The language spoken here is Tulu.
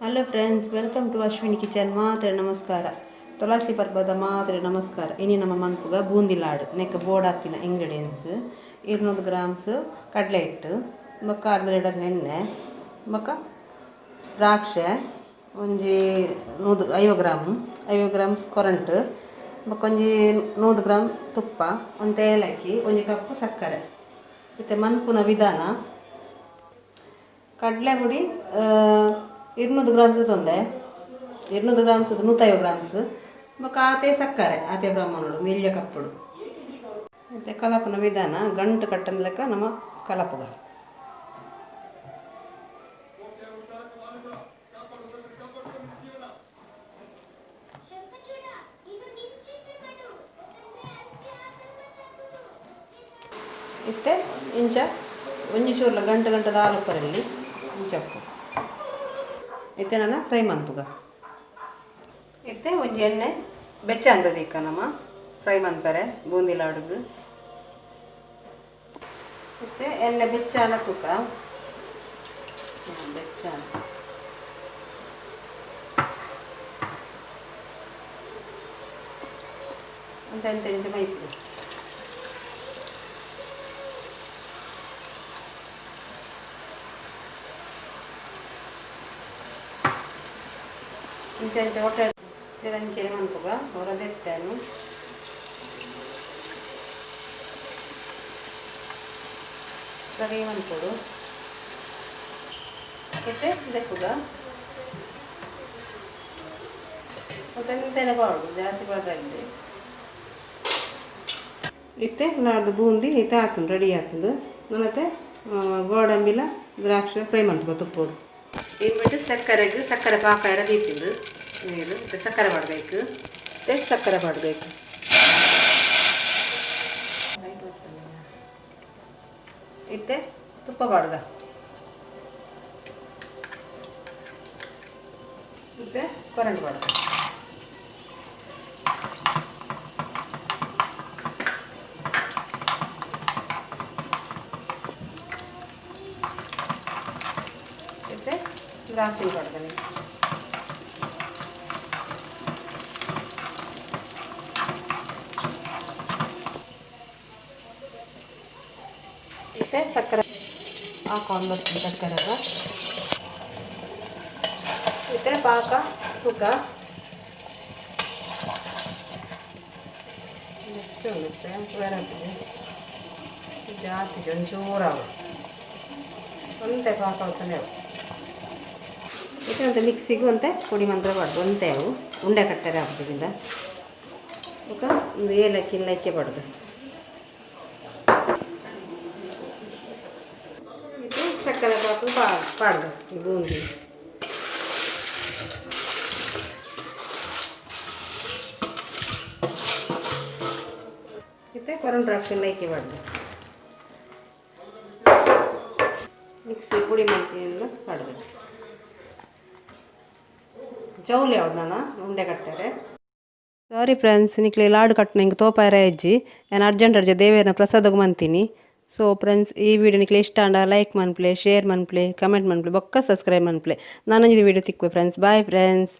Hello friends, welcome to Ashwini kitchen. ಮಾತ್ರೆ ನಮಸ್ಕಾರ. ತುಳಸಿ ಪರ್ಬದ ಮಾತ್ರೆ ನಮಸ್ಕಾರ. ಇನಿ ನಮ್ಮ ಮನ್ಪುಗ ಬೂಂದಿ ಲಾಡು. ನೆಕ್ ಬೋಡಾಪಿನ ಇಂಗ್ರೀಡಿಯೆಂಟ್ಸ್: 200 ಗ್ರಾಮ್ಸ್ ಕಡಲೆ ಹಿಟ್ಟು, ಬೊಕ್ಕ ಅರ್ಧ ಲೀಟರ್ ಎಣ್ಣೆ, ಬೊಕ್ಕ ದ್ರಾಕ್ಷೆ ಒಂಜಿ 150 ಗ್ರಾಮ್, 50 ಗ್ರಾಮ್ಸ್ ಕೊರಂಟು, ಬೊಕ್ಕ ಒಂಜಿ 100 ಗ್ರಾಮ್ ತುಪ್ಪ, ಒಂದು ಏಲಕ್ಕಿ, ಒಂಜಿ ಕಪ್ ಸಕ್ಕರೆ. ಮತ್ತು ಮನ್ಪುನ ವಿಧಾನ: ಕಡಲೆ ಪುಡಿ 200 ಗ್ರಾಮ್ಸ್ ತೊಂದೆ, 200 ಗ್ರಾಮ್ಸ್, 150 ಗ್ರಾಮ್ಸ್. ಬೊಕ್ಕ ಆತೆ ಸಕ್ಕರೆ, ಆತೆ ಪ್ರಮಾಣಡು ಎಲ್ಯ ಕಪ್ಪುಡು. ಮತ್ತು ಕಲಪುನ ವಿಧಾನ: ಗಂಟು ಕಟ್ಟಂದ ಲೆಕ್ಕ ನಮ್ಮ ಕಲಪುಗ. ಇತ್ತೆ ಇಂಚ ಒಂಜಿ ಚೂರ್ಲ ಗಂಟು ಗಂಟದ ಆಲೂಪರಲ್ಲಿ ಇಂಚಪ್ಪು. ಇತ್ತೆ ನಾನು ಫ್ರೈ ಮನ್ಪುಗ. ಇತ್ತೆ ಒಂಜಿ ಎಣ್ಣೆ ಬೆಚ್ಚ ಅನ್ಬದಿಕ್ಕ ನಮ್ಮ ಫ್ರೈ ಮನ್ಪರೆ ಬೂಂದಿ ಲಾಡುಗು. ಇತ್ತೆ ಎಣ್ಣೆ ಬೆಚ್ಚಾಣ ತೂಕ. ಬೆಚ್ಚಾಣ ಅಂತ ಎಂತ ಇಂಚ ಮೈಪುಗ. ಇಂಚ ಇಂಚ ಹೊಟ್ಟೆ ಅಂಚೆನೆ ಮನ್ಪುಗ. ಹೊರದೆತ್ತೇನು ಸರಿ ಮನ್ಪೊಡು. ಇತ್ತೆ ದೆಪ್ಪುಗ. ಮತ್ತೆ ಎಂತೆನೆ ಪಾಡು, ಜಾಸ್ತಿ ಪಾಡ್ರಲ್ಲಿ. ಇತ್ತೆ ನಾಡ್ದು ಬೂಂದಿ ಇತ್ತೆ ಆತುಂಡು, ರೆಡಿ ಆತುಂಡು. ಮತ್ತು ಗೋಡಂಬಿಲ ದ್ರಾಕ್ಷಿ ಫ್ರೈ ಮನ್ಪುಗ ತುಪ್ಪೊಡು. ಇನ್ಬಿಟ್ಟು ಸಕ್ಕರೆಗೆ ಸಕ್ಕರೆ ಪಾಕ ಎಲ್ಲ ದೀತಿದ್ದು ನೀರು. ಮತ್ತು ಸಕ್ಕರೆ ಮಾಡಬೇಕು. ಮತ್ತು ಸಕ್ಕರೆ ಮಾಡಬೇಕು. ಇತ್ತೆ ತುಪ್ಪ ಪಾಡ್ಗ. ಇತ್ತೆ ಕೊರಂಡು ಪಾಡ್ಗ. ಇತ್ತೆ ದ್ರಾಕ್ಷಿ ಪಾಡ್ದನೆ. ಇತ್ತೆ ಸಕ್ಕರೆ ಹಾಕೊಂಡು ಬರ್ತೀನಿ ಸಕ್ಕರೆಗ. ಇತ್ತೆ ಪಾಕ ತೂಕ ಎಷ್ಟು ಉಂಟು ಬೇರೆ. ಜಾಸ್ತಿ ಒಂಚೂರು ಆವು. ಒಂತೆ ಪಾಕ ಹೋಗ್ತಾನೆ ಅವು. ಇತ್ತೆ ಒಂತೆ ಮಿಕ್ಸಿಗೆ ಒಂತೆ ಪುಡಿ ಮಂತ್ರ ಪಾಡ್ದು ಒಂತೆ ಅವು ಉಂಡೆ ಕಟ್ಟರೆ ಹಾಕೋದ್ರಿಂದ. ಬೊಕ್ಕ ಒಂದು ಏಲಕ್ಕಿ ಲೈಕೆ ಪಾಡ್ದು. ಇದು ಸಕ್ಕರೆ ಪಾಕ ಪಾಡ್ದು ಈ ಬೂಂದಿ. ಇತ್ತೆ ಕೊರನ್ ದ್ರಾಕ್ಷಿ ಲೈಕೆ ಪಾಡ್ದು ಮಿಕ್ಸಿ ಪುಡಿ ಮಾಡ್ತೀನಿ ಪಾಡ್ಬೇಕು. ಜೌಲಿ ಯಾವ್ದು ನಾನು ಉಂಡೆ ಕಟ್ತಾರೆ. ಸಾರಿ ಫ್ರೆಂಡ್ಸ್, ನಿಕ್ಲೆ ಲಾಡು ಕಟ್ಟನ ಹಿಂಗೆ ತೋಪಾರ ಇಜ್ಜಿ. ನಾನು ಅರ್ಜೆಂಟ್ ಅರ್ಜೆ ದೇವೇರ್ನ ಪ್ರಸಾದಕ್ಕೆ ಮಂತೀನಿ. ಸೊ ಫ್ರೆಂಡ್ಸ್, ಈ ವಿಡಿಯೋ ನಿಕ್ಲೆ ಇಷ್ಟ ಆಂಡ ಲೈಕ್ ಮನ್ಪ್ಲೆ, ಶೇರ್ ಮನ್ಪ್ಲೆ, ಕಮೆಂಟ್ ಮನ್ಪ್ಲೆ, ಬೊಕ್ಕ ಸಬ್ಸ್ಕ್ರೈಬ್ ಮನ್ಪ್ಲೆ. ನಾನು ಇದು ವಿಡಿಯೋ ತಿಕ್ವೆ friends. Bye friends.